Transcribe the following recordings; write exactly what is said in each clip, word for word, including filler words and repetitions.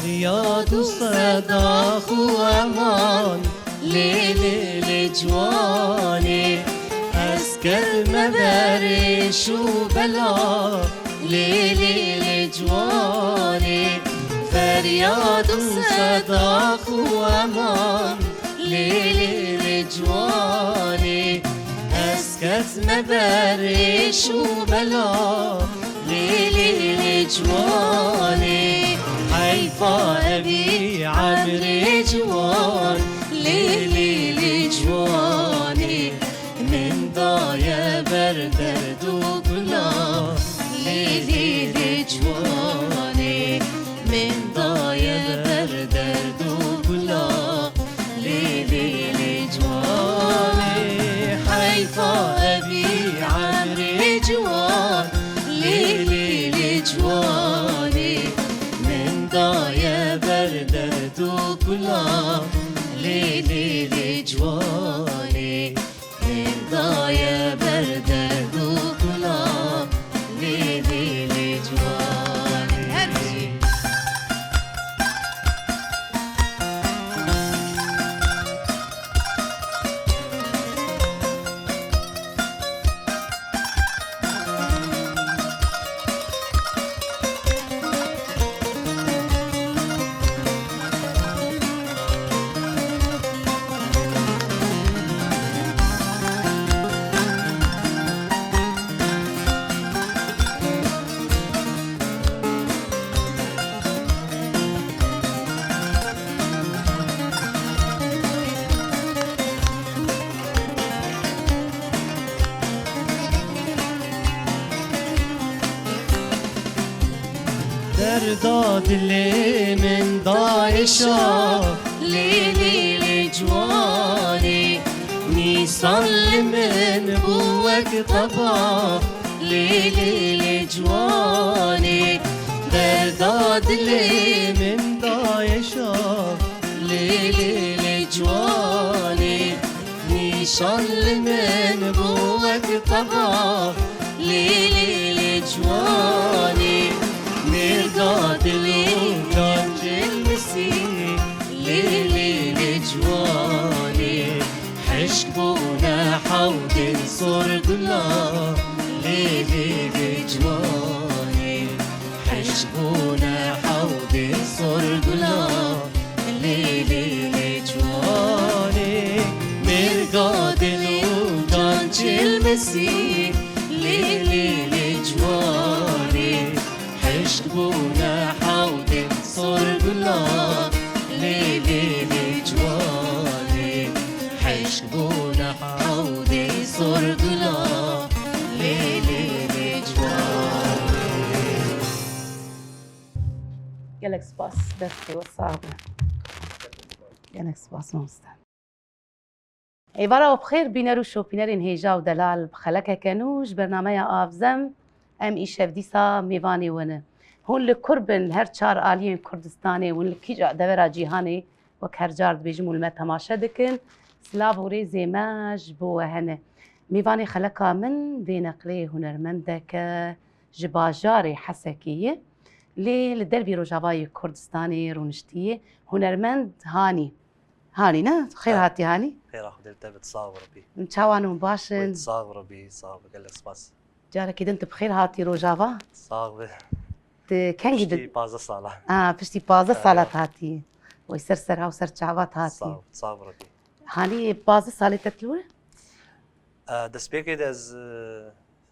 Feryad û seda xwe eman, lê lê lê ciwanê. Ez ketime ber êş û bela, lê lê lê ciwanê. Feryad û seda xwe eman, lê lê lê ciwanê. Ez ketime ber êş û bela, lê lê lê ciwanê. Heyfa evî emrê ciwan, lê lê lê ciwanê. Min daye ber derd û gula, lê lê lê ciwanê. Min daye ber derd û gula, lê lê lê ciwanê. Heyfa evî emrê ciwan, lê lê lê ciwanê. Min daye ber derd û gula, lê lê lê ciwanê. Min daye ber derd û gula, lê lê lê ciwanê. Derda dilê min dayê şa, lê lê lê ciwanê. Nîsan li min bû wek teba, lê lê lê ciwanê. Derda dilê min dayê şa, lê lê lê ciwanê. Nîşan li min bû wek teba, lê lê lê ciwanê. Mêrga dilê can cilmisî, lê lê lê ciwanê. Hişk bûne hewdên sor gula, lê lê lê ciwanê. Hişk bûne hewdên sor gula, lê lê lê ciwanê. Mêrga dil û can cilmisî, lê lê lê ciwanê. Hişk bûne hewdên sor gula, lê lê lê ciwanê. Hişk bûne hewdên sor gula, lê lê lê ciwanê. Gelek spas, destê we sax be. Gelek spas mamoste. Êvara we bi xêr, bîner û şopînerên hêja û delal, bi xelekeke nû ji bernameya Avzem, em îşev dîsa mêvanê we ne. Hûn li kur bin, li her çar aliyên Kurdistanê, hûn li kîja devera cîhanê, wek her car dibêjim û li me temaşe dikin, silav û rêzê me ji bo we hene. Mêvanê xeleka min vê neqlê hunermendeke ji bajarê Hesekê ye, lê li dervî Rojavayê Kurdistanê rûniştiye, hunermend Hanî. Hanî ne? Xêr hatî Hanî. Xêra Xwedê li te be, sax bi Rebî. Çawan hûn, baş in? Sax bi Rebî, sax bi, gelek spas. Carekî din tu bi xêr hatî Rojava. Sax bi. Tu kengî di- Piştî pazdeh sala. A, piştî pazdeh sala tu hatî. Wey ser serha û ser çava tu hatî. Sax, sax bi Rebî. Hanî pazdeh salê te tune? E, destpêkê de ez, e,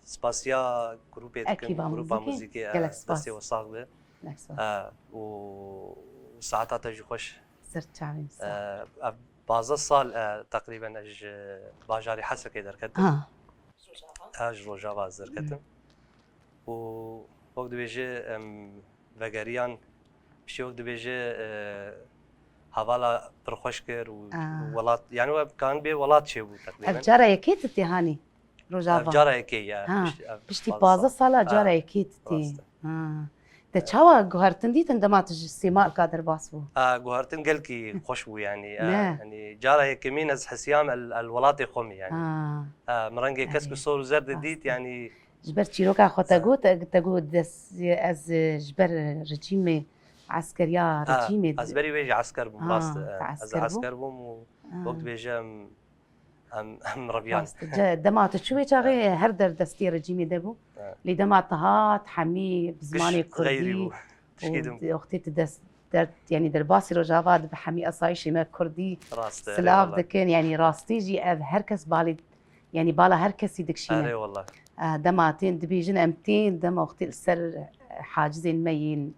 spasiya grûpê dikim, grûpa muzîkê, e, destê we sax be. Gelek spas. E, û saeta te jî xweş. Ser çavên sağ. E, ev pazdeh sal, e, teqrîben ez ji bajarê Hesekê derketim. Ha. Ez ji Rojava ez derketim. Û wek dibêje, em, vegeriyan, piştî wek dibêje, e, hevala pir xweş kir û welat, yani we kan bê welat çêbû teqrîben. Ev cara yekê tu tê Hanî Rojava? Ev cara yekê ye. Ha, piştî, ev piştî pazdeh sala cara yekê tu tê. Rast e. Ha. Te çawa guhertin dîtin dema tu ji Sêmalka derbas bû? A, guhertin gelkî xweş bû yani. A, ne. Yani cara yekemîn ez hesiyam el, el welatê xwe me yani. Ha. A, min rengê kesk û sor û zer de dît yani. Ji ber çîroka xwe te got, te got dest, ez, e, ji ber rejîmê Eskeriya Ha, rejîmê ez di- berî wê jî esker bûm, Ha, rast e. te Ez esker bû? esker bûm û Ha. wek dibêje em, em, em reviyan. Rast e. Ce-, dema tu çû wê çaxê her der destê rejîmê de bû. Ha. Lê dema tu hat hemî bi Giş zimanê xeyrî kurdî bû. Tişkî û din bû. di-, wextê tu dest, der, yanî derbasî Rojava dibe hemî esayîşê me kurdî Rast e, silav eyvallah. dikin. Yanî rastî jî ev her kes balê, yanî bala her kesî dikişîne. Erê wallah. E, dema tên dibêjin em tên, dema wextê li ser, e, hacizên me yên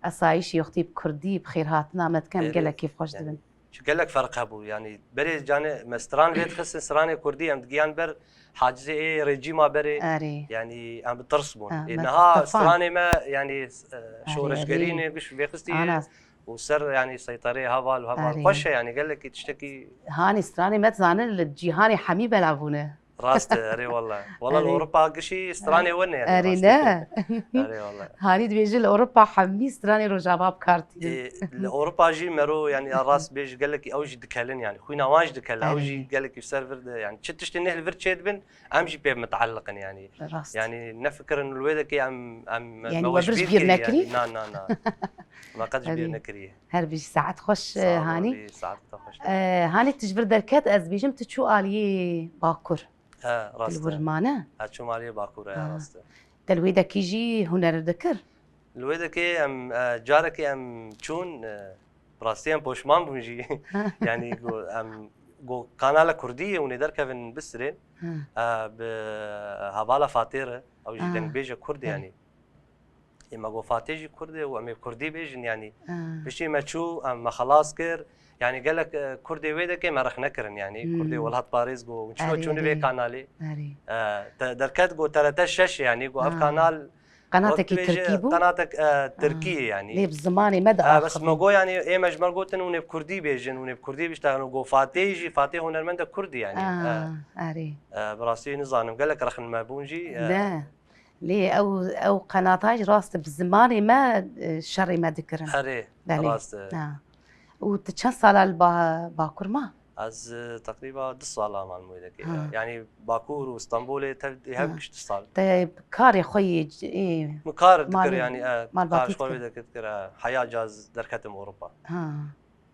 esayîşî wextê bi kurdî, bi xêrhatina me dikin, em Erê, gelek kêfxweş yanî, dibin. Çi gelek ferq hebû, yanî berê canê me stran vê dixistin, stranê kurdî em digiyan ber hacizê ê rejîma berê. Erê. Yanî em bi tirs bûn. Ha, Ê, me niha tirs bûn. stranê me, yanî, e, Erê, şoreşgerî erê. ne giş vêxistî Ana. û ser, yanî seyterê heval û heval Erê. xweş e, yanî gelekî tiştekî Hanî stranê me dizanin li cîhanê hemî belav bûne. Rast e, erê wala. Wala li Erê. Ewropa gişî stranê we ne, yanî Erê rastî. ne. Erê wala. Hanî dibêje li Ewropa hemî stranê Rojava bi kar tînin. Ê, li Ewropa jî mero, yanî ya rast bêj gelekî ew jî dikelin, yanî xwîna wan jî dikele, ew Erê. jî gelekî ser vir de, yanî çi tiştê neh li vir çêdibin, em jî pê miteelliq in, yanî. Rast. Yanî nefikirin li wê de ke em, em, Yanî me we weş bir ji bîr bîr kiriye, nekirî? yanî. Na, na, na. Me qet ji bîr Erê. nekiriye. Her bijî, saet xweş, Sağ ol, Hanî. Hanî, saet te xweş. E, Hanî, tu ji vir derket, ez bêjim tu çû aliyê Bakur. He, rast e. Li wir mane? He, çûm aliyê Bakur, he, Ha. rast e. Te li wê dekî jî huner dikir? Li wê dekê em, e, carekê em çûn, e, bi rastî em poşman bûn jî. Ha. Yanî go, em, go kanala kurdî ye hûn ê derkevin bistirên. Ha. E, bi hevala Fatê re, ew jî Ha. dengbêje kurd e Belê. yanî. Ê me got Fatê jî kurd e û em ê kurdî bêjin, yanî Ah. piştî me çû, em me xelas kir. Yanî gelek, e, kurdê wê dekê me rexne kirin, yanî Hmm. kurdê welatparêz got, çû Erê, çûnî vê erê. kanalê. Erê. E, te, derket got T R T şeş, yanî got ev Ah. kanal Qenatekî wek dibêje tirkî bû? qenatek, e, Ah. tirkî ye, yanî. Lê bi zimanê me de E, bes axivî. me got, yanî ê me ji me gotin hûn ê bi kurdî bêjin, hûn ê bi kurdî biştexilin. Got Fatê jî, Fatê hunermende kurdî, yanî. Ah, E, erê. e, bi rastî nizanim, gelek rexin me bûn jî. E, Ne. Lê ew, ew qenata jî rast e, bi zimanê me, e, şerê me dikirin. Erê, Belê. rast e. Ha. Û tu çend sala li Ba-, Bakur ma? Ez, e, teqrîba du sala mam wê dekê. Ha. Yanî Bakur û Stenbolê tev, Ha. hev giş du sal. Te karê xwe yê c-, ê, Min kar dikir malê, yanî, e, malbatî kar ji xwe dikir. wê dekir, dikir, e, heya caz derketim Ewropa. Ha.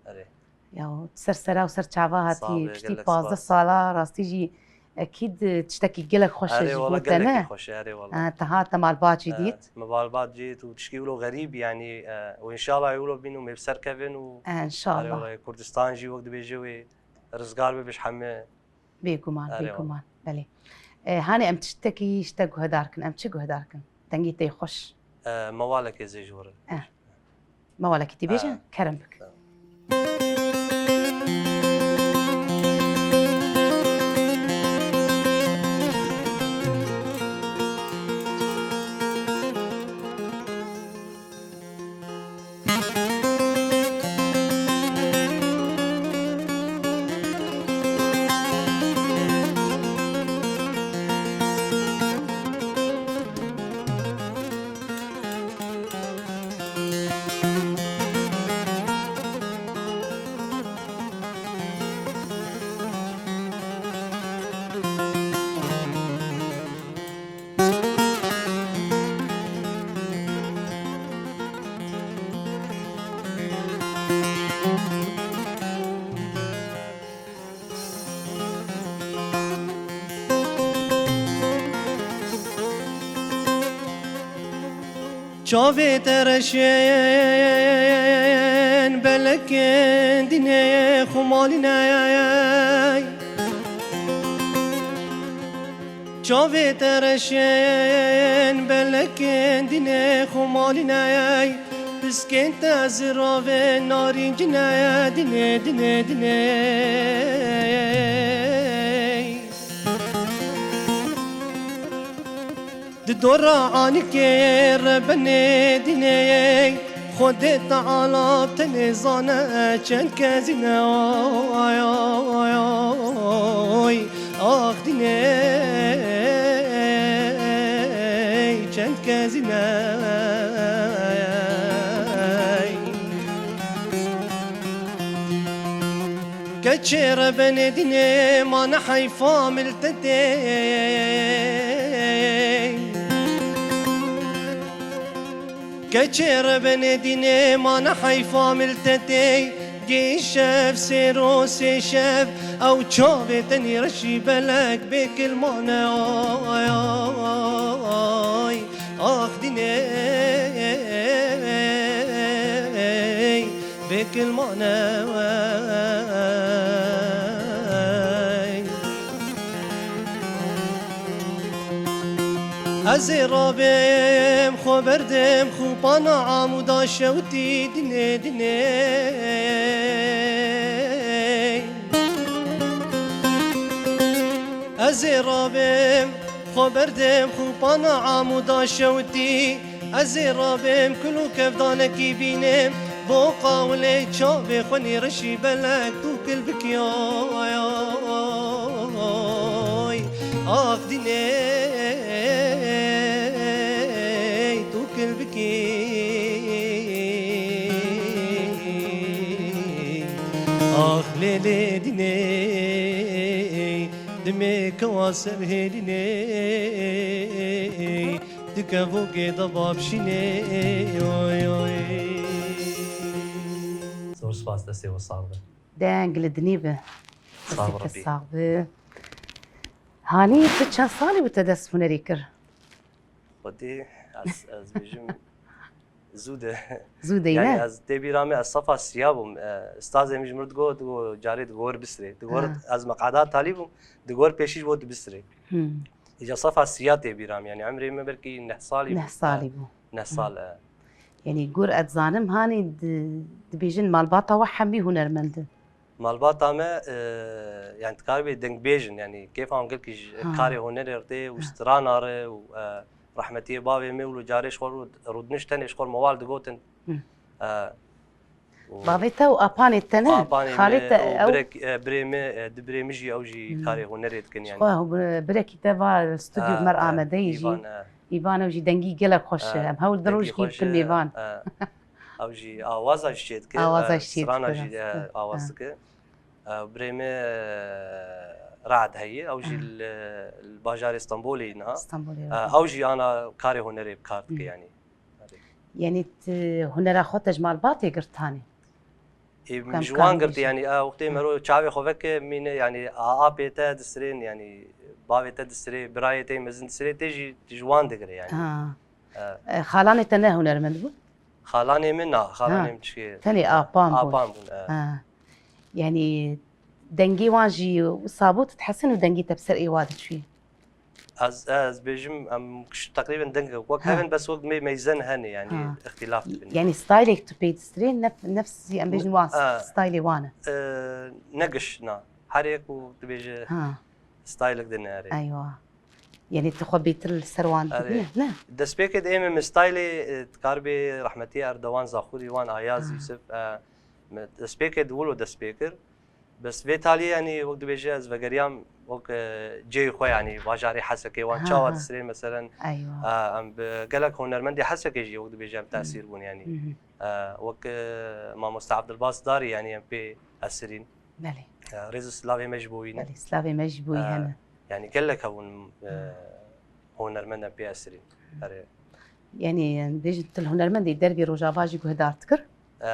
Erê. Ya, ser sera û ser çava hatî, Sağ be, piştî gelek pazdeh spas. sala, rastî jî ekîd tiştekî gelek xweş e Erê, ji wala bo te, gelekî ne? xweş e, erê, wala. Ha, te hat, te malbat jî E, dît? Me malbat dît û tişkî wilo xerîb, yanî, e, û înşallah wilo bîn û me bi ser kevin û E, înşallah. Erê, wala, Kurdistan jî wek dibêje wê rizgar bibe ji heme. Bêguman, Erê, wala. bêguman. Belê. E, hanê em tiştekî ji te guhedar kin. Em çi guhedar kin? Dengê te yê xweş. E, mewalekê zê ji we re. E. Mewalekî tê bêje, Ha. kerem bik. Ha. Çavê te reşên belekên dînê xumalî ne. Çavê te reşên belekên dînê xumalî ne. Piskên te ziravên narîncî ne, dînê, dînê, dînê. Di dora anikê re benê dînê, Xwedê Teala tenê zane çend kezî ne, oy, oy, oy, oy. Ax dînê, çend kezî ne. Keçê rebenê dînê, ma ne heyfa miltetê. Keçê rebenê dînê mane heyfa miltetê, gê şev sêro sê şev, ew çavê tenî reşî belek bê kil mane. Ay, ay, ax dînê, bê kil mane. Ez ê rabêm, xwe berdêm, xûpana amûda şewtî dinê, dinê. Ez ê rabêm, xwe berdêm, xûpana amûda şewtî. Ez ê rabêm, kul û kevdanekî bînêm, bo qawilê çavê xwenî reşî belek tu kil bikî. Ay, ay, ax dînê, tu kil bikî. Ax lê lê dînê, dimê kewa ser hêlînê, di kevokê de vabşînê. Oy, oy. Zor spas, destê we sax be. Deng li dinî be. Sax be, Destê te Rabbî. Sax be. Hanî tu çend salî bû te dest hunerî kir? Xwedî ez, ez bêjim zû de. Zû de, yani ne? Ez tê bîra me, ez safa siya bûm. E, ustazê min ji min re digot, digot, carê digot wer bisirê. Digot wer, ha, ez meqada talî bûm, digot wer pêşî ji bo tu bisirê. Hmm. Îca safa siya tê bîra me, yani emrê me belkî neh salî bû. Neh salî bû. Neh sal, e. Yani gur ez zanim hanî di-, dibêjin malbata we hemî hunermend in. Malbata me, e, yani dikaribê dengbêj in, yani kêfa wan gelkî ji, ha, karê hunerê re tê û, ha, strana re û, e, rehmetiyê bavê me wilo carê ji xwe rû-, rûdinişt tenê ji xwe re mewal digotin. Hı. E, û Bavê te û apanê te ne? Apanê me, xalê te û ew birek-, e, birê me, e, di birê min jî ew jî, hı, karê hunerê dikin yani. Xwe, bi-, birekî te va stûdyo, ha, me re, ha, amadeyî jî. Îvan, ha. Îvan ew jî dengî gelek xweş e. Ha, em hewl di roj jî bikin mêvan. Ha. Ew jî awaza jî çêdike, awaza, e, jî çêdike, strana jî, rast e, e, awaz, ha, dike. E, birê me, e, Rad heye, ew jî, ha, li, li bajarê Stenbolê niha. Stenbolê, e, rast. Ew jî ana karê hunerê bi kar dike, hı, yani. Yani tu hunera xwe te ji malbatê girt hanê? Ê, min ji wan girtî, yani, a, wextê mero çavê xwe veke mîne, yani, a, apê te disirên, yani, bavê te disirê, birayê te mezin disirê, tê jî ji wan digire, yani. Ha. E. E, xalanê te ne hunermend bûn? Xalanê min na, xalanê min çi? Tenê apan bûn. Apan bûn, e. Ha. Yani, dengê wan jî wisa bû, tu dihesin û dengê te bi ser êwa diçûyê? Ez, ez bêjim, em kiş-, teqrîben deng wek, ha, hev in, bes wek me-, meyzen hene, yani, ha, îxtîlaf dibin. Yani stylek tu pê distirê, nef-, nefsî em bêjin wan, ha, stylê wan e? E, ne giş, na. Her yek û dibêje, ha, stylek din erê. Eywa. Yani tu xwe bêtir li ser wan, erê, dibîne, ne? Destpêkê de ê min, min stylê, e, dikaribê rehmetî Erdogan Zaxûrî wan, Ayaz, ha, Yusuf, e, me destpêkê de wilo destpê kir. Bes vê taliyê, yanî wek dibêje, ez vegeriyam wek, e, cihê xwe, yanî bajarê Hesekê wan, ha, çawa, ha, disirên, meselen, eywa, e, em bi gelek hunermendê Hesekê jî wek dibêje em, hı hı, tesîr bûn, yanî. Hı hı. E, wek, e, mamoste Abdilbas Darî, yanî em pê esirîn. Belê. E, rêz û silavê me ji bo wî ne. Belê, silavê me ji bo wî, e, hene. Yanî gelek hebûn, e, hı, hunermend em pê esirîn. Hı. Erê. Yanî, bêjin tu li hunermendê dervî Rojava jî guhdar dikir? E,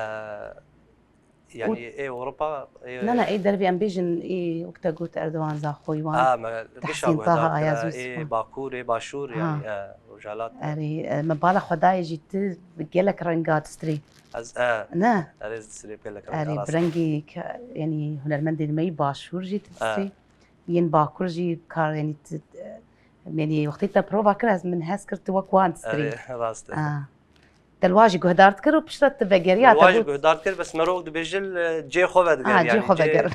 Yanî û ê Ewropa, ê... Na, na, ê dervê em bêjin, ê wek te got Erdogan Zaxoyî wan, a, me gişa Tehsîn Taha, guhdar kira, Ayaz Yusuf ê wan. Bakur, ê Başûr, ha, yanî, e, Rojhilat. Erê, e, me bala xwe dayê jî tu bi gelek renga distirê. Ez, e, ne? Erê, ez distirê bi gelek renga, erê, rast. Bi rengî ke, yanî hunermendên me yî Başûr jî tu, e, distirê. Yên Bakur jî kar, yanî tu, e, yanî wextê te prova kir, ez min hez kir tu wek wan distirê. Erê, rast e. A. Te li wa jî guhdar dikir û piştre tu vegeriya. Li wa jî guhdar dikir, bes merov dibêje li cihê xwe vediger, ha, yanî cihê xwe veger.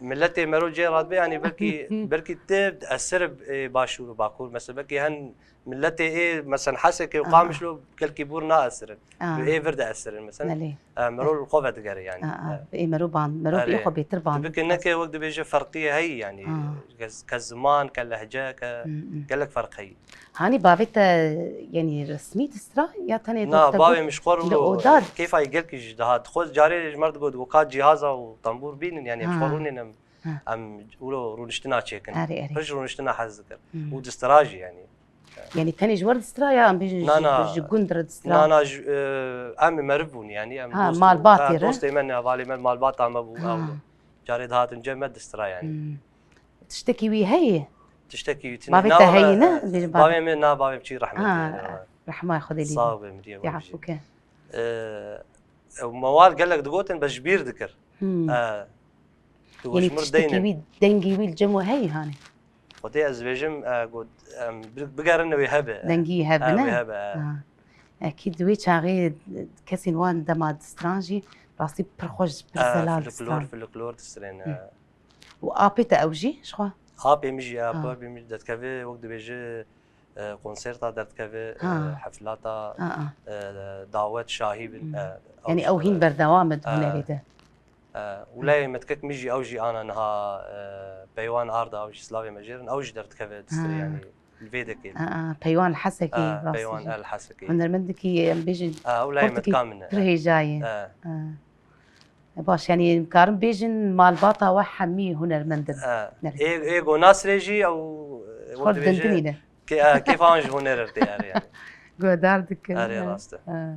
Miletê merov cihê radibê, yanî belkî, belkî tu esir ê Başûr û Bakur, mesela belkî hen miletê ê, mesela Hesekê û, aha, Qamişlo gelkî bûr naesirin. Aha. Bi ê vir de esirin, mesela. Belê. E, merov li xwe vedigere, yanî. Aha, aha. E. Ê merov ban, merov ê xwe bêtir ban. Erê. Tu bikî neke wek dibêje ferqiyê heyî, yanî. Aha. Ke, ke ziman, ke lehce, ke, hmm, hmm, gelek ferq heyî. Hanî bavê te, yanî resmî distira ya tenê... Na, bavê min ji xwe li oda kêfa yê gelkî jî dihat. Xwe carê ji me re digot, digot, ka cîhaza û tembûr bînin, yanî em ji xwe, ha, rûnên em, ha, em wilo rûniştina çêkin. Erê, erê. Pir ji rûniştina hez dikir. Hmm. Û distira jî, yanî. Yanî tenê ji we re distira ya em bêjin Na, ji, na. ji gund re distira? Na, na, ji, e, em meriv bûn, yanî em Ha, dost bûn. malbatê Ha, re? dostê me, hevalê me, malbata me bû, Ha. ew. Carê dihatin cem me distira, yanî. Hmm. Tiştekî wî heye? Tiştekî wî tine. Bavê Na, te na, heye, ne? e, Bêjin bavê. bavê me, na, bavê me çî rehmetî, Ha, yanî, e. rehma Xwedê lê. Sağ be, miriyê Te we afû bijî. ke. E, ew mewal gelek digotin, bes ji bîr dikir. Hmm. E, tu Yanî weşmir tiştekî deynin. wî, dengî wî li cem we heye hanê? Xwedê ez dibêjim, e, got, em bi-, bigerin wê hebe. Dengî hebe, E, ne? wê hebe, e. Ha. Ekîd di wê çaxê kesên wan dema distran jî rastî pir xweş, pir E, zelal folklor, distran. folklor distirên, Hı. e. Û apê te ew jî ji xwe? Apê min jî, e, Ha. apê min jî derdikeve, wek dibêje, e, konserta derdikeve, e, Ha. heflata, Ha, ha. e, dawet, şahî bin, Hmm. e, ew Yanî jî ew hîn dere. berdewam e di E, hunerê de. e, û leyê me dikek min jî, ew jî ana niha, e, peywan arda, ew jî silavê me jêrin, ew jî derdikeve distirê, Ha. yanî li vê dekê. A, a, peywan Hesekê, E, rastî peywan jî. El Hesekê. Hunermendekî, em bêjin, E, ew leyê me xortekî dika min e. pir hêja ye. E. E. E, baş, yanî em karin bêjin malbata we hemî hunermend in. E, Nerê? ê, ê go nasrê jî ew, e, Xort wek dibêje, dindinî ne? ke-, e, kêfa wan ji huner re tê, erê, yanî. Guhdar dikin. Erê, E, rast e. e.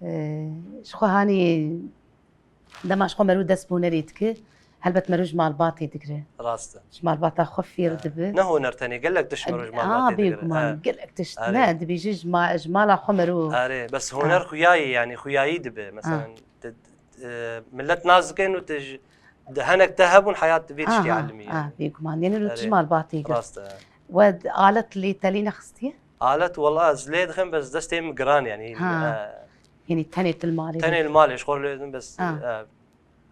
E, ji xwe hanî dema ji xwe merû dest bi hunerê dike, helbet merû ji malbatê digire. Rast e. Ji malbata xwe fêr E, dibe. ne huner tenê, gelek tişt merû ji E, malbatê a, digire. bêguman, E. gelek tişt. Erê. Ne, dibêje ji ma-, ji mala xwe merû. Erê, bes huner Ha. xuyayî, yanî xuyayî dibe. Ha. Meselen, te, e, millet nas dikin û te ji, de henek te hebûn, heyat vê tiştî Ha, ha, elimî, ha, yanî. bêguman. Yanî tu Erê. ji malbatê gir. Rast e. We alet lê te lê nexistiye? Alet, wela ez lê dixim, bes destê min giran, yanî, Ha. e, Yanî tenê tu li malê Tenê dikî? li malê ji xwe lê dikim, bes, Ha.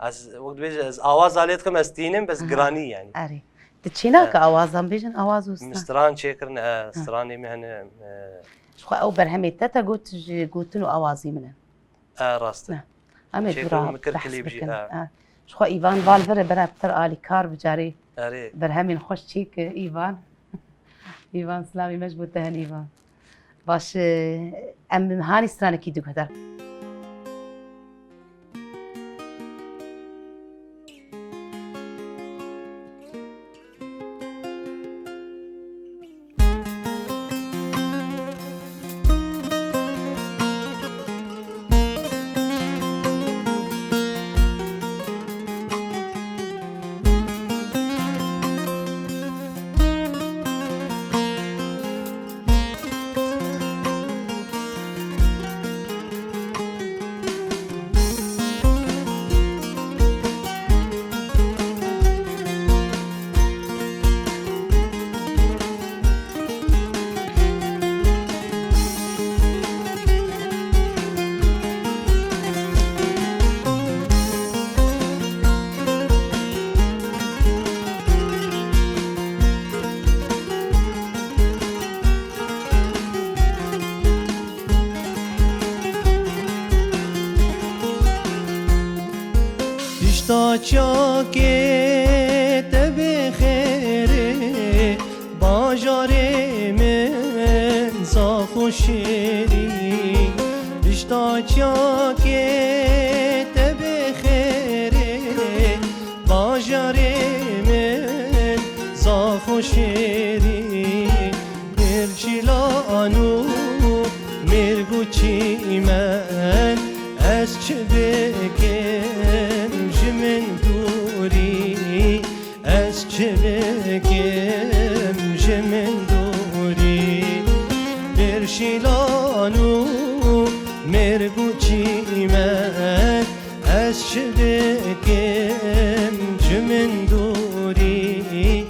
e, ez wek dibêje, ez awaza lê dikim, ez tînim, bes Aha. giranî, yanî. Erê. Di çênaka E. awazan bêjin, awaz û stran. Min stran çêkirin, e, Ha. stranê min hene, e. Ji xwe ew berhemê te te got ji gotin û awazî min e. E, rast e. Ne. Em ê Çêkirin, dûra min kir behs klîp jî, bikin. e. E. Ji xwe Îvan Valvere bera pitir alîkar bi carê Erê. berhemên xweş çêke Îvan. Îvan, silavê me ji bo te hene Îvan. Baş, e, em hanî stranekî diguhdar. Pişta çakê te bê xêrê, bajarê min zax û şêrî. Pişta çakê te bê xêrê, bajarê min zax û şêrî. Mêrçîlan û mêrg û çîmen, ez çi bikim ji min dûrî, ez çi bikim ji min dûrî. Mêrçîlan û mêrg û çîmen, ez çi bikim ji min dûrî,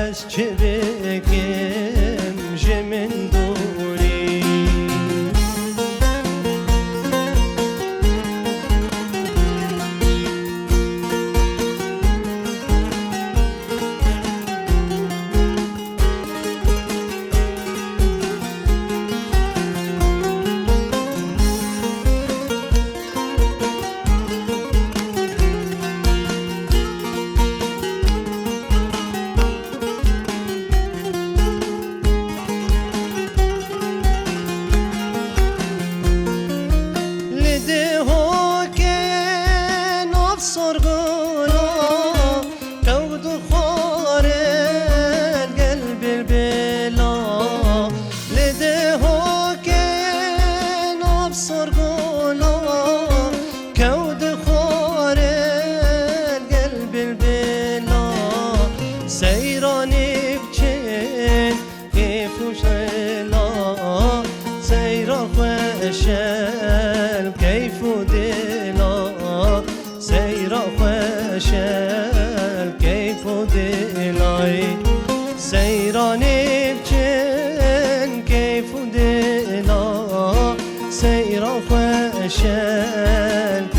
ez çi bikim ji min dûrî.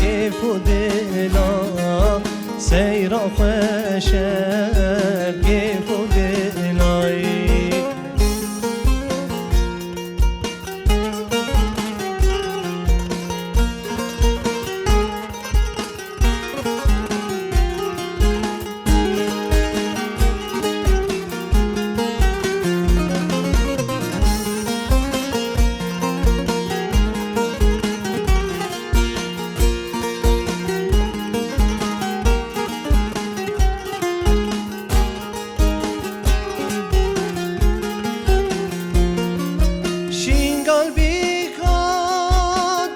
Kêf û dila seyra xweş e, kêf û dilayî. Şîngal bîka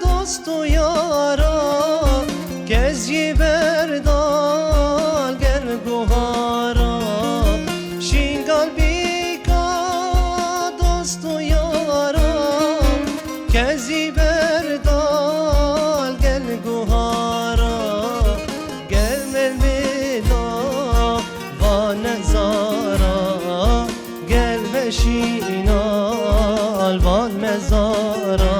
dost û yara, kes jî berdal gel guhara. Şîngal bîka dost û yara, kes jî berdal gel guhara. Gel melmêla va nezara, gel veşîna alvan mezara,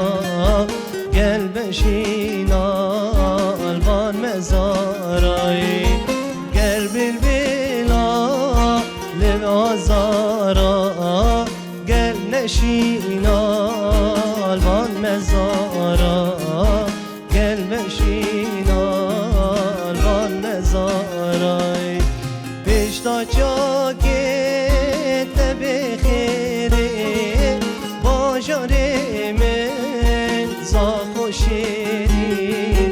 gel veşîna alvan mezarayê. Gel bilbila li azara, gel neşîna alvan mezara. Gel meşîna van nezarayê, pişta çakê te bixêrê, bajarê min zax û şêrîn.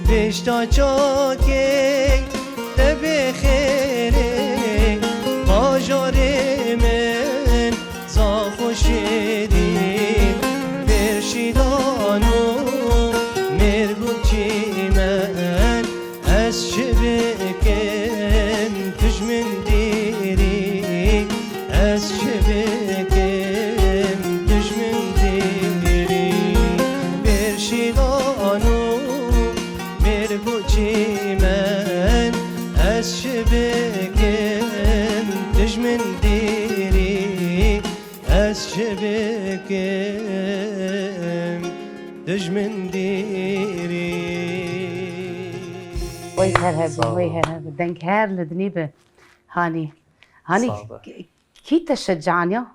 Pişta çakê te bixêrê, bajarê min zax û şêrîn, pêr şîlan û mêr û çîmen, ez çi bikim tu ji min dêrî, ez çi bikim tu ji min dêrî, pêr şîlan û mêr û çîmen, ez çi bikim tu ji min dêrî. Ez çi bikim tu ji min dêrî. Wey her hebin, Sağ wey ol. Her hebin. Deng her li dinî bi. Hanî. Hanî Sağ ol. K-, kî te şecaniya?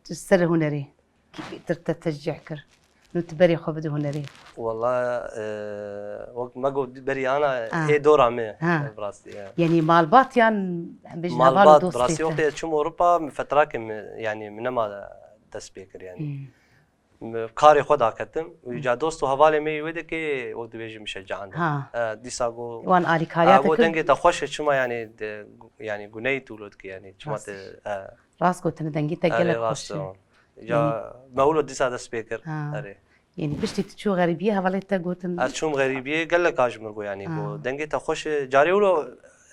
Tu ser hunerê. Kî tir te teşcih kir? Nu tu berê xwe bide hunerê. Wala, e, wek me got berî ana Ah. Ê dora me, Ha. Bi rastî, e. Yanî malbat yan em bêjin heval û Malbat, dost bi rastî pê te? Wextê ez çûm Ewropa, min fetrakê min, yanî min nema dest pê kir, yanî. Hmm. Min karê xwe daketim. Û Hmm. Îca dost û hevalê me yê wê de kê wek dibêjin min şecandin. Ha. E, dîsa got, Wan alîkariya e, te got kir? Dengê te xweş e, çima yanî de, yanî guneyî tu lo dikî, yanî çima Rast. Te, e. Rast gotine, dengê te Erê, gelek rast xweş e. E. Îca Yanî me wilo dîsa dest pê kir. Ha. Erê. Yanî piştî tu çû xerîbiyê, hevalê te gotin? Ez çûm xerîbiyê, gelek a ji min got, yanî, Ha. Got, dengê te xweş e. Carê wilo,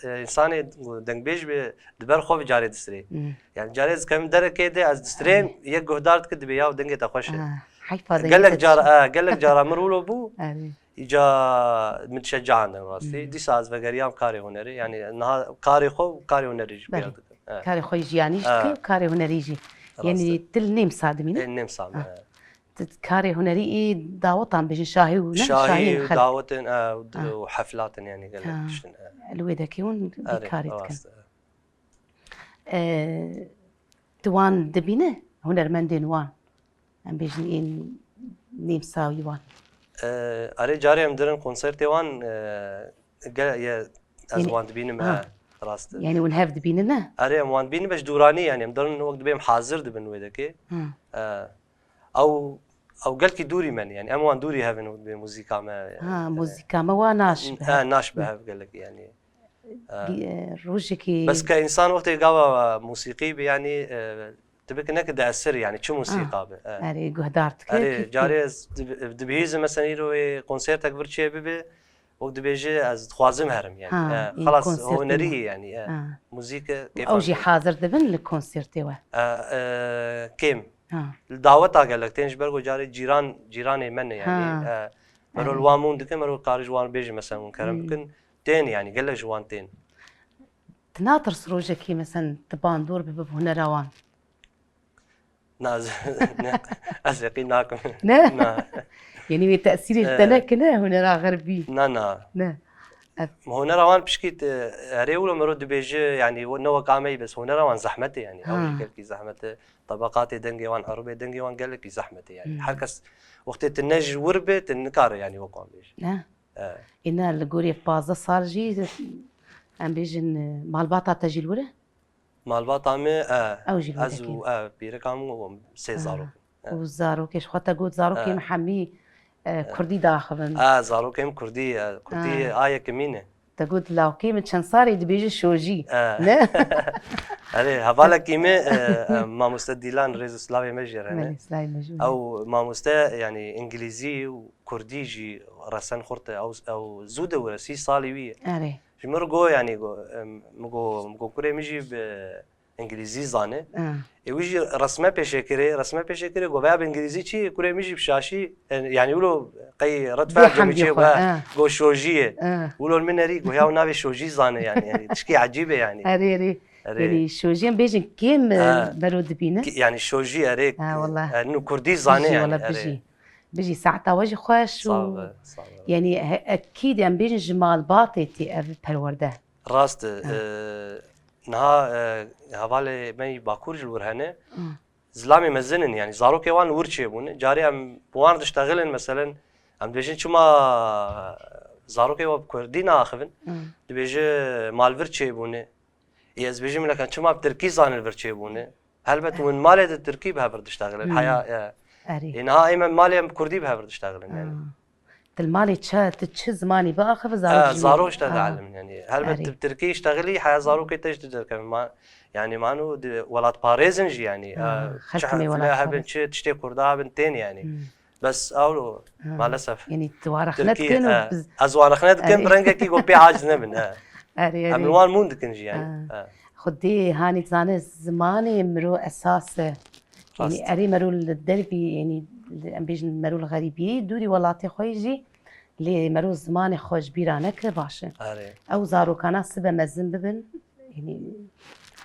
e, însanê dengbêj be, di ber xwe ve carê distirê. Hmm. Yanî carê ez kevim derekê de, ez distirêm, Erê. Yek guhdar dike dibê, ya dengê te xweş e. Ha, heyfa dengê Gelek te cara, xweş e. E, gelek cara min wilo bû. Erê. Îca min şecandin rastî. Hmm. Dîsa ez vegeriyam karê hunerê. Yanî niha karê xwe û karê hunerê jî Belê. Pêya dikim. E. Karê xwe jî yanî jî E. Dikî û karê hunerî jî. Rast e. Yanî tu li Nêmsa dimînî? Ê, Nêmsa me, Ha. E. Tu karê hunerî î dawetan bêjin şahî û ne? Şahî Şahiyên û xelk. Dawetin, e, û d-, Ha. Û heflatin yanî gelek Ha. Tiştin, e. Li wê dekê hûn vî Erê, karî dikin. Rast e. E, tu wan dibîne hunermendên wan? Em bêjin ên Nêmsawî wan. E, erê carê em dirin konsertê wan, e, ge-, ye, ez Yanî, wan dibînim, ha. E, rast e. Yanî hûn hev dibînin, ne? Erê em wan dibînin, beş dûranî yanî em dirin wek dibêm hazir dibin wê dekê. Ha. E, ew, ew gelkî dûrî me ne, yanî em wan dûrî hev in wek dibê muzîka me, Ha, e, muzîka me wa naş bi e, hev. Naş bi hev gelek yanî. E. Gi-, e, rojekî Bes ke însan wextê gava musîqî bi yanî, e, Dibike ne ki diesir, yanî çi musîqa Ah, be, e. Erê, guhdar dike Erê, kî-, carê ez dib-, dibihîzim, mesela îro wê konsertek vir çê bibe, wek dibêje ez dixwazim herim, yanî. Ha, E, ê, xelas, konsertê hunerî me. Yanî, e. Ha. Muzîk, e, kêfa Ew jî dike. Hazir dibin li konsertê we? E, e, kêm. Ha. Li daweta gelek tên ji ber ku carê cîran, cîranê me ne, yanî. Ha. E, mero Erê. Li wan mûn dikin, mero karê ji wan bêje, mesela, hûn kerem Hmm. bikin. Tên, yanî, gelek ji wan tên. Tu natirs rojekî, mesela, tu bandor bibe bi hunera wan? Na, ez, ne, ez yekîn nakim. Ne? Na. Yanî wê tesîrê li te nekine hunera xerbî? Na, na. Ne. Ev Hunera wan pişkî te, erê wilo mero dibêje, yanî ne wek ameyî bes hunera wan zehmet e, yanî ew Ha. jî gelkî zehmet e. Tebeqatê dengê wan, erûbê dengê wan gelekî zehmet e, yanî Hmm. her kes wextê tu ne ji wir be, tu nikare, yanî wek wan bêje. Ne. E. Îne li gorî pazdeh sal jî, em bêjin, malbata te jî li wir e? Malbata me, e, Ew jî li ez wir e. û, e, pîreka min û sê Ha. zarok. E. Û zarokê ji xwe te got, zarokê E. min hemî, e, E. kurdî diaxivin. E, zarokê min kurdî, e, kurdî E. a yekemîn e. Te got, lawkê min çend salê dibêje şojî. E. Ne? Erê, hevalekî me, e, e, mamoste Dîlan, rêz û silavê me jê re ne. Belê, silavê me jê re. Ew mamoste, yanî îngilîzî û kurdî jî resen xurt e. Ew, ew zû de were, sî salî wî ye. Erê. Ji min re got, yanî got, em, min got, min got, kurê min jî bi îngilîzî zane. Ah. Ê wî jî resme pêşê kirê, resme pêşê kirê, got, veya bi îngilîzî çi, kurê min jî bi şaşî, e, yanî wilo qey red Bê fel hemdî cemî çê xwe, got, ah. got şojî ye. Ah. Wilo min erî, got, ya navê şojî zane, yanî, yanî, tişkî ecîb e, yanî. Erê, erê. Erê. Yanî, şojî em bêjin kêm, e, Ha. bero dibîne. Ki-, yanî şojî erê, Ha, wallah. e, nû kurdî zane, Bijî, yanî, wallah, erê. bijî. Bijî, saeta we jî xweş û Sağ ol, sağ ol. yanî he-, ekîd em bêjin ji malbatê tê ev perwerde. Rast e, Ha. e, niha, e, hevalê me yî Bakur jî li wir hene. Ha. Zilamê mezin in, yanî zarokê wan li wir çêbûne. Carê em bi wan diştexilin, meselen, em dibêjin çima zarokê we bi kurdî naaxivin? Hı. Dibêje ma li vir çêbûne. Ê ez bêjim, lekin çima bi tirkî zane li vir çêbûne? Helbet hûn malê di tirkî bi hev re diştexilin. Hmm. Heya, e, Erê. ê niha ê me malê em bi kurdî bi hev re diştexilin, yani. Ah. Til malê çi, tu çi zimanî biaxive, zarok Ha, jî zarok me- işte Ha. dialim, yani. Helbet Erê. tu bi tirkî iştexilî, heya zarokê te jî tu derkevin. Ma-, yani, manu di welatparêzin jî, yani. Ha, E, xelkê çi me hef-, welat hebin, parêz. çi tiştê kurda hebin tên, yani. Hmm. Bes awlo, Ha. maalesef. Yanî tu warexne Tirkî, dikin û e, biz ez warexne dikim, Erê. bi rengekî ku pê aciz nebin, e. Erê, Em erê. li wan mûn dikin jî, yani. Ha. E. Xwedê hanî dizane zimanê miro esas e. Yanî Rast. erê mero li dervî, yanî em bêjin mero li xerîbiyê, dûrî welatê xwe jî, lê mero zimanê xwe ji bîra neke baş e. Erê. Ew zarokana sibe mezin bibin, yanî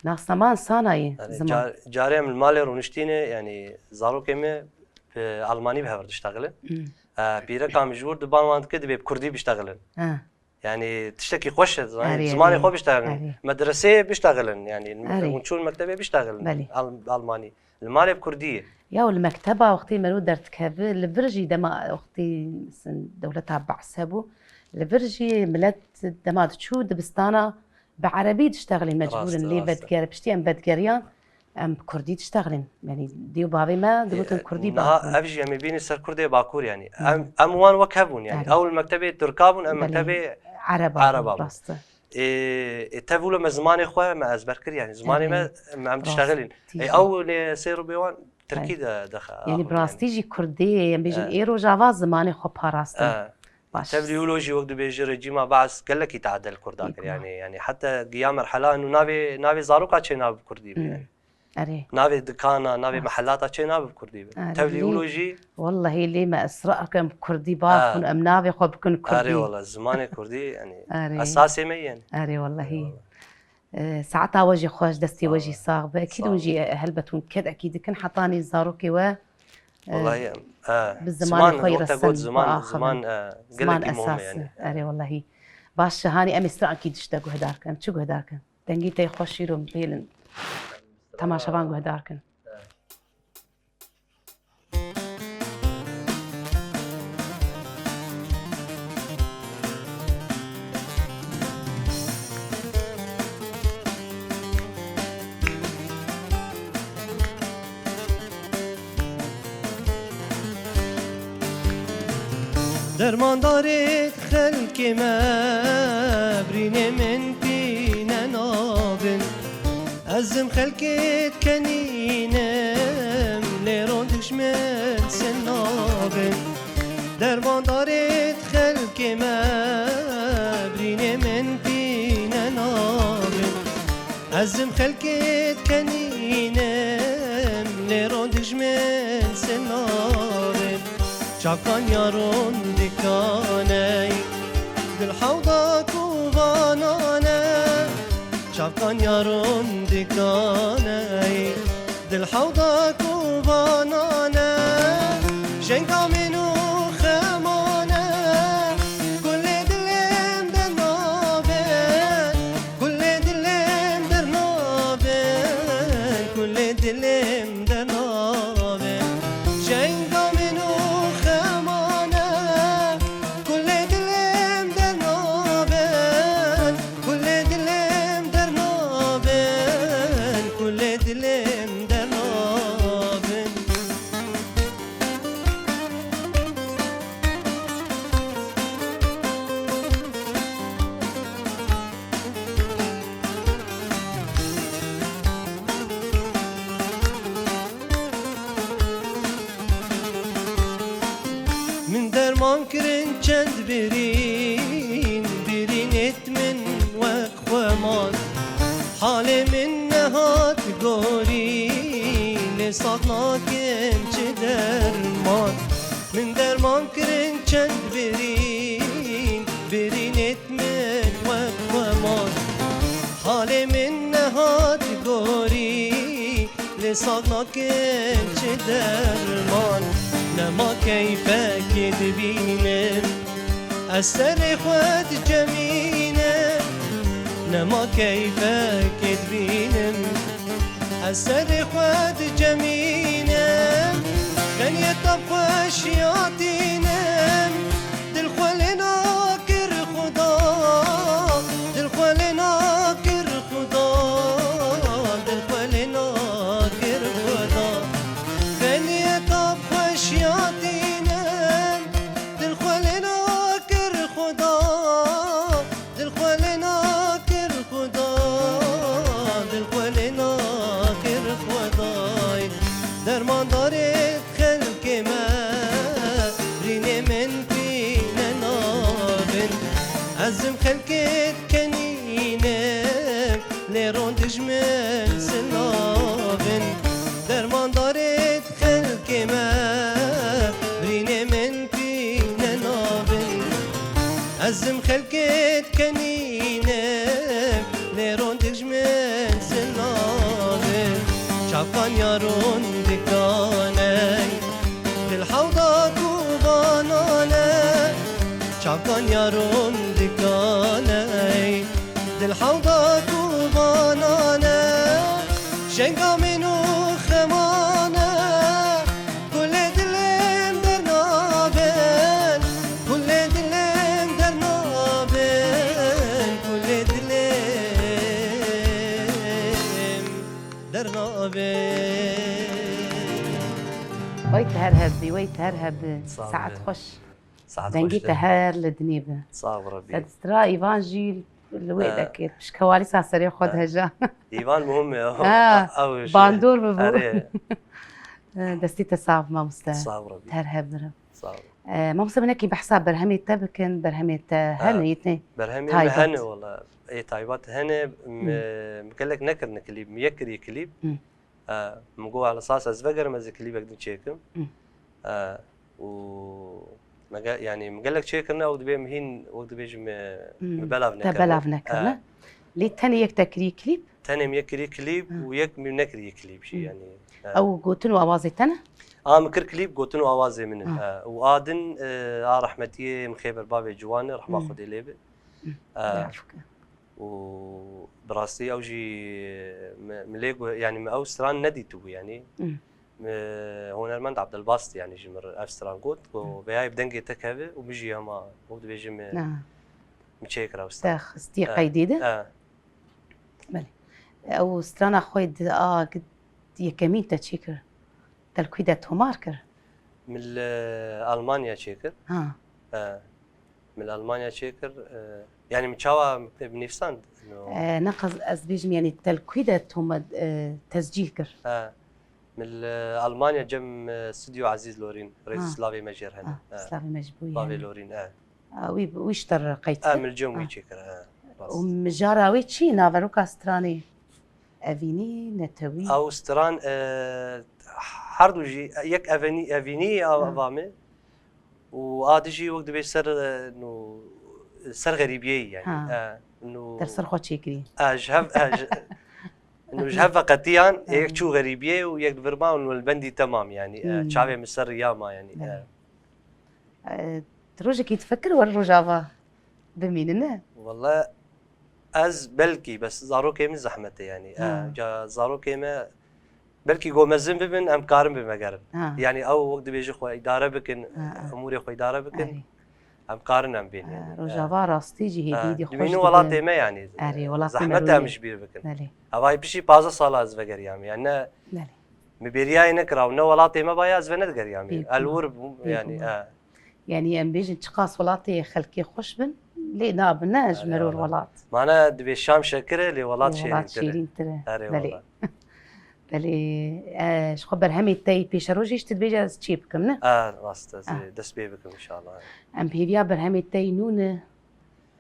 nasnaman sana ye Erê. ziman. Ca-, carê em li malê rûniştîne, yani zarokê me bi Almanî bi hev re diştexilin. Hmm. E, pîreka min ji wir di ban wan dike, dibê bi kurdî biştexilin. Ha. Yani tiştekî xweş e, zanî, Erê, zimanê erê. xwe biştexilin. Erê. Medreseyê biştexilin, yani Erê. hûn çûn mektebê biştexilin. Belê. Al-, Almanî. Li malê bi kurdî ye. Ya û li mekteba wextê mero derdikeve, li vir jî dema wextê, mesela, dewleta Be's hebû, li vir jî milet dema diçû dibistana bi erebî diştexilî mecbûr in, Rast, lê rast. vedger, piştî em vedgeriyan, em bi kurdî diştexilîn. Yanî dê û bavê me digotin E, kurdî niha biaxivin. ev jî em ê bînin ser Kurdê Bakur, yani. Hı. Em, em wan wek hev bûn, yani. Evet. Ew li mektebê Tirka bûn, em Belê. mektebê Ereba bûn, Ereba bûn. rast e. Ê, ê, tev wilo me zimanê xwe me ezber kir, yani. Zimanê me, Erê. me em Rast. diştexilîn. Tî Ê, jî. ew lê sê rûbê wan Tirkî Belê. de, de xe-, Yani axivin, bi rastî yani. jî Kurdê, em bêjin E. ê roja va zimanê xwe parastin. E. Baş. Tevlî wilo jî wek dibêje rejîma Be's gelekî tehdê li Kurda kir, Dîkma. yani, yani heta giya merhela nû navê, navê zaroka çênabe bi Kurdî be, Hmm. yani. Erê. Navê dikana, navê Rast. mehellata çênabe bi Kurdî be. Erê, Tevlî lê wilo jî wellahî lê me israr bikin Kurdî biaxivin, Ha. em navê xwe bikin Kurdî. Erê wala, zimanê Kurdî, yani, Erê. esasê me, yani. Erê wellahî. Eyvallah. E, saeta we jî xweş, destê we jî Sağ ol. sax be. Ekîd Sağ hûn ol. jî, e, helbet hûn kedekî dikin, hetanî zarokê we, e, Wellahî, em, e, bi zimanê ziman, xwe yî wexta resin, got ziman, biaxivin. ziman, e, Ziman gelekî muhim e, esas yani. e. Erê, wellahî. Baş, hanî em ê strankî dişte guhdar kin. Em çi guhdar kin? Dengî te xweş şîro bêlin. Temaşevan guhdar kin. Dermandarê xelkê me, birînê min tîne nabin. Ez im xelkê dikenînim, lê rondik ji min sin nabin. Dermandarê xelkê me, birînê min tîne nabin. Ez im xelkê dikenînim, lê rondik ji min sin nabin. Çavkan ya rondikaney, dil hewda kovanane. Çavkan ya rondikaney, dil hewda kovanane. Jenga min û çend birîn, birînêt min wek xwe man. Halê min nehat gorî, lê sax nakim çi derman. Min derman kirin çend birîn, birînêt min wek xwe man. Halê min nehat gorî, lê sax nakim çi derman. Nema keyfekê dibînim, ez serê xwe dicemînim. Nema keyfekê dibînim, ez serê xwe dicemînim. Tenê tab xweşiya tînim. Dil xwe lê nakir Xuda, dil xwe lê nakir Xuda, dil xwe lê nakir Xuda. Tenê tab xweşiya tînim, dil xwe lê nakir Xuda, dil xwe lê nakir Xuda, dil xwe lê nakir Xwedayê. Dermandarê xelkê me, rînê min pîne nabin. Ez im xelkê kenînim, lê rondij min silavin. Dermandarê xelkê me, rînê min pîne nabin. Ez im xelkê kenînim, lê rondij min silavin. Çavkan ya rondikane, dil hewda ku vanane, çavkan ya rondikane, dil hewda ku vanane, jenga min û xemane, kulê dilêm dernabin, kulê dilêm dernabin, kulê dilêm dernabin. Wey te her hebî, wey te her hebî. Sağ ol. Saet xweş. Saet xweş. Dengî te her li dinê be. Sağ ol Rebî. Te distira Îvan jî li wê dekir. Pişkewalî sa serê xwe diheja. Îvan muhim e. Ha, bandor bibû. Erê. Destî te sax, mamoste. Sağ ol Rebî. Te her hebî. Sağ ol. E, mamoste, min nekî behsa berhemê te bikin, berhemê te hene yê te? Berhemê me hene wala. Ê taybet hene, me gelek nekirine klîp, me yek kiriye klîp. E, min got, "Ala sas ez vegerim, ez ê klîbek din çêkim." E, û me ge-, yanî min gelek çêkirine, ew dibê min hîn, wek dibêjim, me, me belav nekirine. Te belav nekirine. E. Lê tenê yek te kiriye klîp? Tenê min yek kiriye klîp û yek min nekiriye klîp jî, yanî. E. Ew gotin û awazê te ne? A, min kir klîp, gotin û awazê min in. E, û a din, e, a rehmetiyê min Xêber bavê ciwan e, rehma Xwedê lê be. E. Û bi rastî ew jî me, me lê gu-, yanî me ew stran nedîtibû, yanî. Hmm. Me hunermend Abdelbast, yanî ji min re ev stran got, ku vêyayê bi dengê te keve û min jî hema, û dibêjim me, me çêkir ew stran. Te xistî qeydî de? E. Belê. Ew strana xwe di a, yekemîn te çêkir? Te li ku de tomar kir? Min li Almanya çêkir. Ha. E, min li Almanya çêkir. E, yanî min çawa binivîsand? No. E, neqez ez bêjim, yanî te li ku de toma-, e, tescîl kir? E, min li Almanya cem, e, Stûdyo Ezîz Lorîn, rêz slavê me jê re hene. Ha, slavê me ji bo bavê Lorîn, e. A, wî, wî ji te re qeyd kir? E, min li cem wî çêkir, e, rast. Û mijara wê çi? Naveroka stranê? Evînî, netewî? Ew stran, e, her du jî, yek evenî-, evînî ya, ha, va me û a di jî wek dibê ser, e, no, ser xerîbiyê, yanî. Ha. E, no. Te li ser xwe çêkirî. E, ji hev, e, ji, no, ji hev veqetiyan, e, yek çû xerîbiyê û yek li vir ma û no li bendî temam, yanî. E, hmm, çavê min ser riya ma, yanî. Belê. E. E, tu rojekî difikir were Rojava bimîne, ne? Wele ez belkî, bes zarokê min zehmet e, yanî. E, ha, ca zarokê me belkî ku mezin bibin, em karin bimegerin. Ha. Yanî ew wek dibêjin xwe îdare bikin, ha, ha, umûrê xwe îdare bikin. Erê. Em karin em bên, ha, yanî. Rojava rastî jî hêdî, ha, hêdî xweş dibînin dibe. Welatê me, yanî. Erê, welatê me. Zehmet e em ji bîr bikin. Belê. Evayî piştî pazdeh sala ez vegeriyame, yanî ne. Belê. Min bêriyayê nekira û ne welatê me baye ez venedigeriyam. Pêk bû. Elwir bûm, pêk yanî, bû. E. Yanî em bêjin çiqas welatê xelkê xweş bin, lê nabin, ne ji meror welat. Mane dibê Şam şekir e, lê welat şêrîntir e. Lê welat şêrîntir e. Erê, belê. Wela. Belê, e, ji xwe berhemê te yî pêşerojê jî tu dibêje ez çê bikim, ne? E, rast, ez ê dest pê bikim inşallah. Em bi hêviya berhemê te yî nû ne,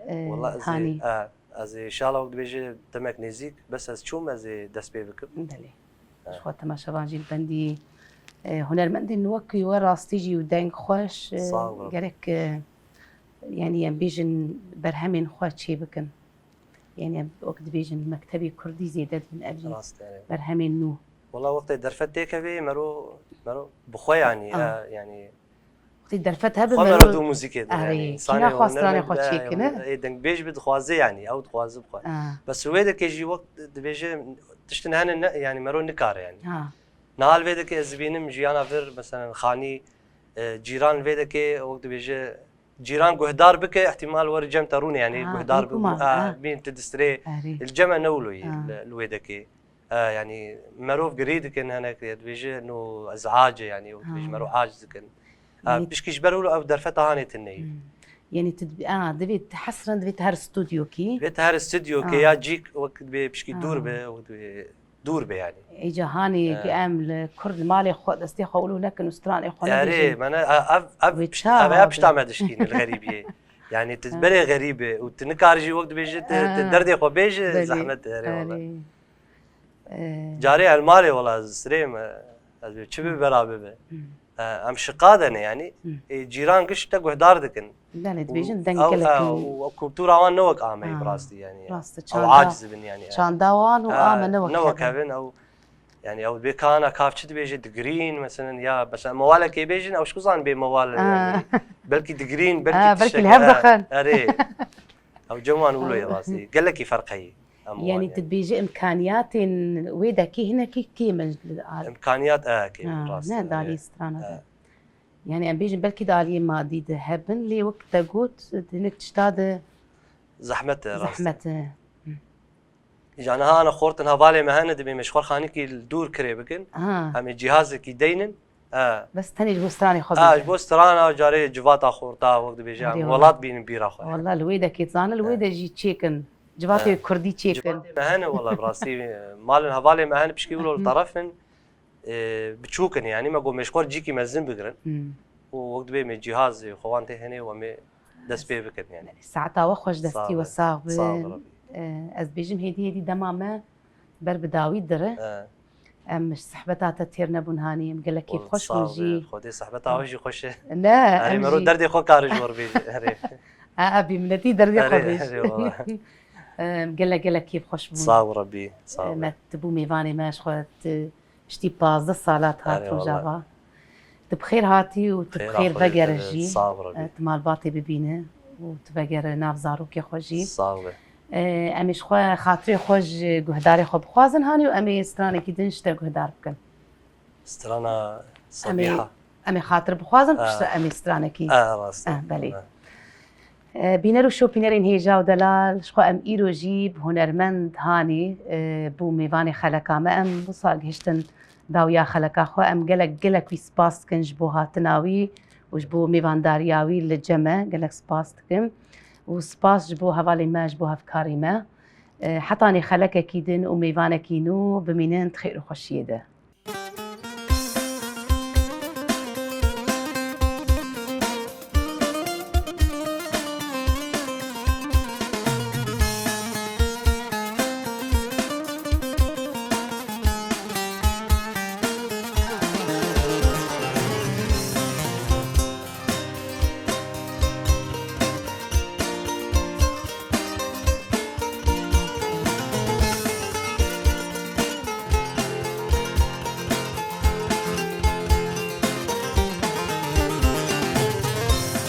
e, Wala ez ê, hanî. E, ez ê inşallah wek dibêje demek nêzîk, bes ez çûm ez ê dest pê bikim. Belê. E. Ji xwe temaşevan jî li bendî, e, hunermendên wekî we rastî jî û deng xweş, e, Sağ ol. Gerek, e, yanî em bêjin berhemên xwe çê bikin. Yanî em wek dibêjin mektebê kurdî zêde dibin ev jî Rast, evet. Berhemên nû. Wala wextê derfet têkevê mero, mero bi xwe yanî, Ah. e, yanî Wextê derfet hebe xwe mero mero dû muzîkê de, Erê, yanî kîna insanê xwe stranê hunermend xwe be, çêkine? Ê dengbêj bi dixwaze yanî, ew dixwaze bi xwe. Ah. Bes wê dekê jî wek dibêje tiştin hene ne, yanî mero nikare yanî. Ha. Niha li vê dekê ez dibînim jiyana vir, meselen xanî, e, cîran li vê dekê wek dibêje cîran guhdar bike, ihtimal were cem te rûnê, yanî Ha, guhdar bîn bi, kuma, ha, ha. Bîn tu distirê, Erê. Li cem e ne wilo yî Ha. li, li wê dekê. E, yanî merov girî dikin, hinek dibêje no ez ac e, yanî wek dibêje Ha. Merov ac dikin. E, Yanî pişkî ji ber wilo ew derfeta hanê tune yî. Hmm. Yanî tu dibî, a, divê tu hesren divê tu her studyokî. Divê tu her studyokê Ha. Ya cîk wek dibê pişkî Ha. Dûr be, wek dibê dûr be yanî. Ê cahanê He. Em li kurd li malê xwe destê xwe wilo nekin û stranê xwe Erê, nebêjin. Mene, ev, ev, ev, Wê pişt, çawa ev, ev pişta be? Me dişkîne li xerîbiyê. Yanî tu He. Berê xerîb e û tu nikarî jî wek dibêje tu, tu He. Derdê xwe bêje Belê. Zehmet e, erê wala. Erê. Ee. Carê el malê wala sirê me, ez bê çi bi bera bibe. Hmm. E, em şiqa de ne yanî. Hmm. Ê, cîran giş te guhdar dikin. Belê, dibêjin Û deng ew, gelek e, û ew kultura wan ne wek ameyî Ha, bi rastî yanî. Rast e, Ew çanda, aciz bin yanî. Çanda wan û E, a me ne wek ne wek hevin. Hevin, ew, yanî ew bê kana kav çi dibêje digirîn, meselen ya, mesela mewalekê bêjin, ew şku zan bê mewal Ha. Yanî. Belkî digirîn, belkî Ha, belkî tiştek, li hev ha, dixin. Erê. Ew cem wan wilo ye rastî. Gelekî ferq heyî. Em Yanî wan tu dibêjî imkaniyatên wê dekî hinekî kêm in li al- Imkaniyat, e, kêm, Ha, rast ne e, dalî e, strana e. De. Yanî em bêjin belkî di aliyê madî de hebin, lê wek te got, di hinek tişta de Zehmet e, rast e. Zehmet e. Îja niha ana xortin hevalê me hene, dibê me ji xwe xanîkî li dûr kirê bikin. Ha. Em ê cîhazekî deynin. E. Bes tenê ji bo stranê xwe Ha, bêjin. Ji bo strana carê civata xorta wek dibêje, em Erê, welat wala. Bînin bîra xwe. Wala li wê de kêt zane, li wê E. De jî çêkin. Civatê E. Kurdî çêkin. Civatê me hene wala bi rastî, malin hevalê me hene pişkî wilo li Hı. Terefin. E, biçûk in, yanî me got mêşxor cîkî mezin bigirin Hmm. Û wek dibê me cîhazê xwe wan tê henê û em ê dest pê bikin yanî. Saeta we xweş, destî we sax be. Sağ ol, Rabî. E, ez dibêjim hêdî hêdî dema me ber bi dawî dire. E. Em ji sehbeta te têr nebûn hanî, em gelek kêf xweş bûn jî. Xwedê sehbeta we jî xweş e. Ne, Erê, em mero jî derdê xwe kare ji we bêje. Erê. A, a, bîminetî derdê xwe bêje. Erê, wala. Em gelek gelek kêf xweş bûn. Sağ ol Rabî, sağ ol. Me tu bû mêvanê me, ji xwe tu Piştî pazdeh sala tu hat Erê, wala. Rojava. Tu bi xêr hatî û tu bi xêr vegere jî. Sağ ol, Rabî. E, tu malbatê bibîne û tu vegere nav zarokê xwe jî. Sağ ol. E, em ê ji xwe xatirê xwe ji guhdarê xwe bixwazin hanî û em ê stranekî din ji te guhdar bikin. Strana Em ê, Sabiha. Em ê xatir bixwazin, Ha. Piştre em ê stranekî. Ha, rast e. Ha, belê. Ha. E, bîner û şopînerên hêja û delal, ji xwe em îro jî bi hunermend hanî, e, bû mêvanê xeleka me. Em wisa gihiştin dawiya xeleka xwe. Em gelek, gelek wî spas dikin ji bo hatina wî û ji bo mêvandariya wî li cem me. Gelek spas dikim. Û spas ji bo hevalên me, ji bo hevkarî me. E, hetanê xelekekî din û mêvanekî nû bimînin di xêr û xweşiyê de.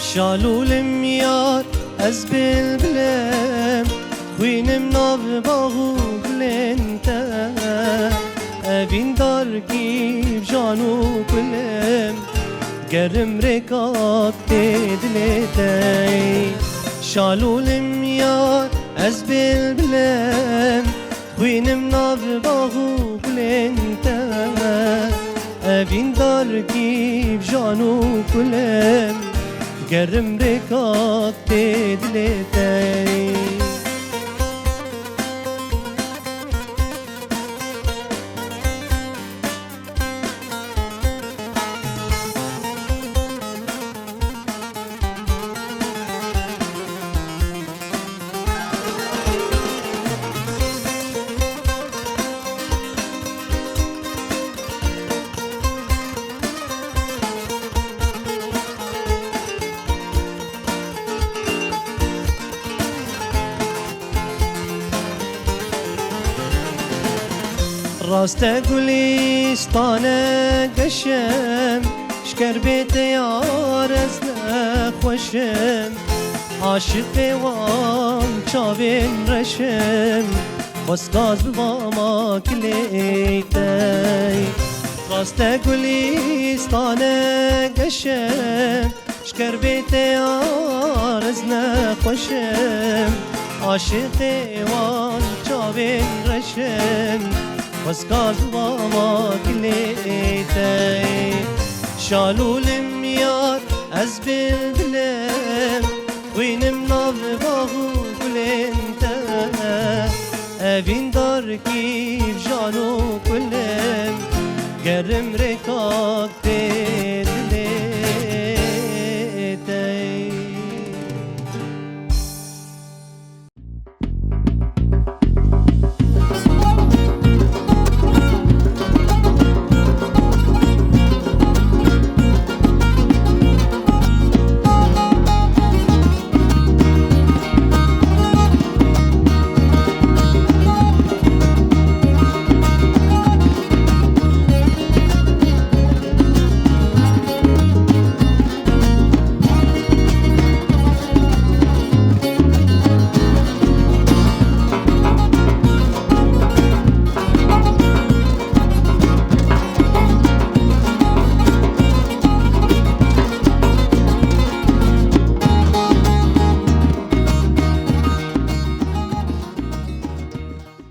Şalûlim yar, ez bilbilim, xwînim nav bax û gulên te. Evîn dar kî bi jan û kulim, gerim rêka tê dilê te. Şalûlim yar, ez bilbilim, xwînim nav bax û gulên te. Evîn dar kî bi jan û kulim, gerim rêka tê dilê te. Raste gulîstane geşem, şkerbê te yar ez nexweşim. Aşiqê wan çavên reşim, xweskas bi mama kilê te. Raste gulîstane geşem, şkerbê te yar ez nexweşim. Aşiqê wan çavên reşim, xweskas bi mama kilê te. Şalûlim yar ez bilbilim, xwînim nav bax û gulên te. Evîn dar kîv jan û kulim, gerim rêkak tê